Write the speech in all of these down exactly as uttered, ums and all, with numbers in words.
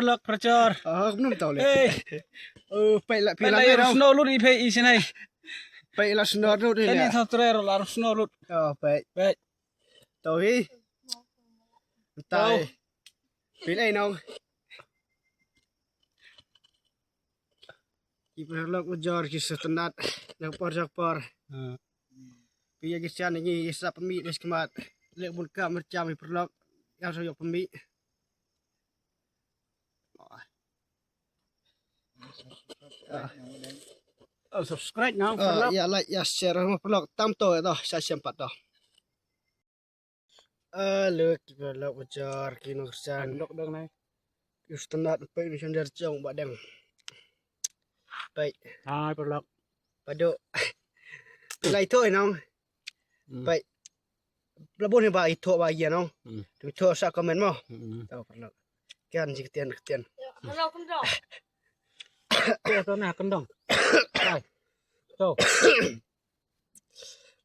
paralok parajor. Oh, kumno tau le. Hey. Oh, peit la, peit la, peit la, snow lut i peit i sinai. Peit la snow lut i. Kani thaw tre la snow lut. Oh, peit. Peit. Tau hi. Tai. Peit ei nong. Ki paralok bajor ki sngewtynnat na ka por sha ka por. Phi ïa ki shan ngi ïa sap pynmih dei skmat. Leh bun kam marcham ki paralok. Ïa sa ïoh pynmih. Subscribe nang paralok. Ïa like ïa share mo paralok tam to ïa to sa shem pat to. Alo ki paralok bajor ki nongsan. Lok dang nai. Ki sngewtynnat peit ni shan der jong ba dang. Peit. Hai paralok. Padu. Lai to nong. Peit. Labun ba i to ba ïa nong. Tu to sa comment mo. Tau paralok. Kian ji ktien ktien. Hello kendong. To na kendong. Hai. To.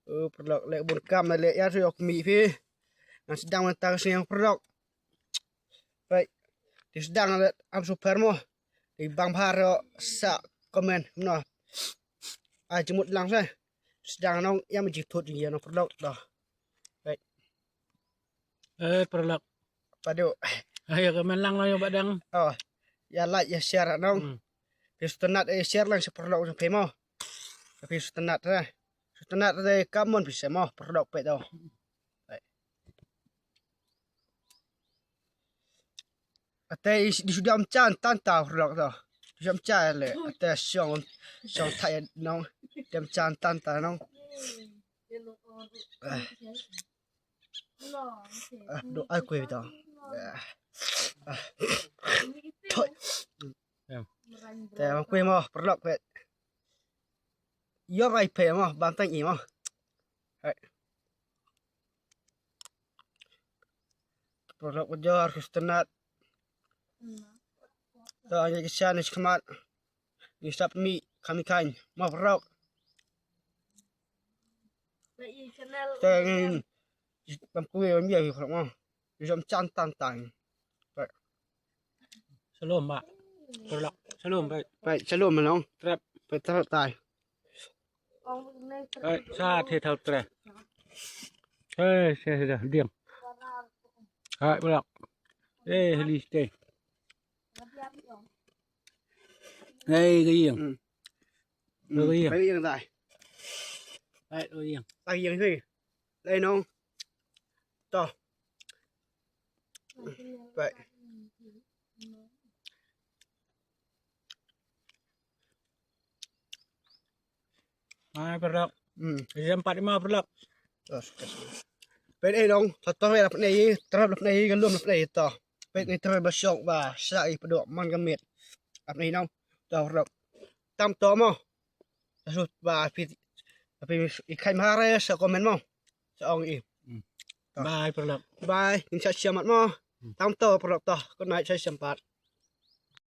Oh, paralok leh bun kam na leh ïa shu ïoh pynmih phi. Ngan sdang mynta ka sngi paralok. Peit. Te sdang leh am super mo. Te bang bha ruh sa comment no. Ai jingmut lang sa. Sdang nong ïa ma jingthut jingïa nong paralok to. Peit. Eh paralok. Padu. Ai ka men lang nong ïa ba dang. Oh. Ïa like ïa share nong. Phi sngewtynnat ïa share lang sa paralok sa phi mo. Phi sngewtynnat sa. Sngewtynnat sa ka mon phi sa mo paralok peit to. Ate i di shu diam chan tan ta paralok to. Diam chan le ate shong shong thai nong. Diam chan tan ta nong. Ah, do ai kwe to. Ah. Toi. Te ma kwe mo paralok peit. Ïoh rai peit mo ban tang i mo. Hai. Paralok bajor ki sngewtynnat. To ïa ki shan ni skmat. Ni sap mi kami kain mo paralok. Te ngin bam kuwe bam ïa ki paralok mo. Ni sap chan tan tan. Shalom ba. Paralok. Shalom ba. Peit shalom nong. Trep. Peit trep tai. Hai sa the thau tre. Hai se se diang. Hai paralok. Eh heli ste. Hai ga ïing. Ga ïing tai. Hai ga ïing. Tai ïing sini. Lai nong. To. Peit. Ai paralok. Hmm. Jam pat ma paralok. Terus. Peit ei nong, to to la pnei, trap la pnei, ka lum la pnei to. Peit ni trap ba shok ba sa i pdok man ka mit. Ap nei nong, to paralok. Tam to mo. Sut ba phi phi i khai mare sa comment mo. Sa ong i. Bye paralok. Bye. Ngin sa siam mat mo. Tam to paralok to. Good night sa siam pat.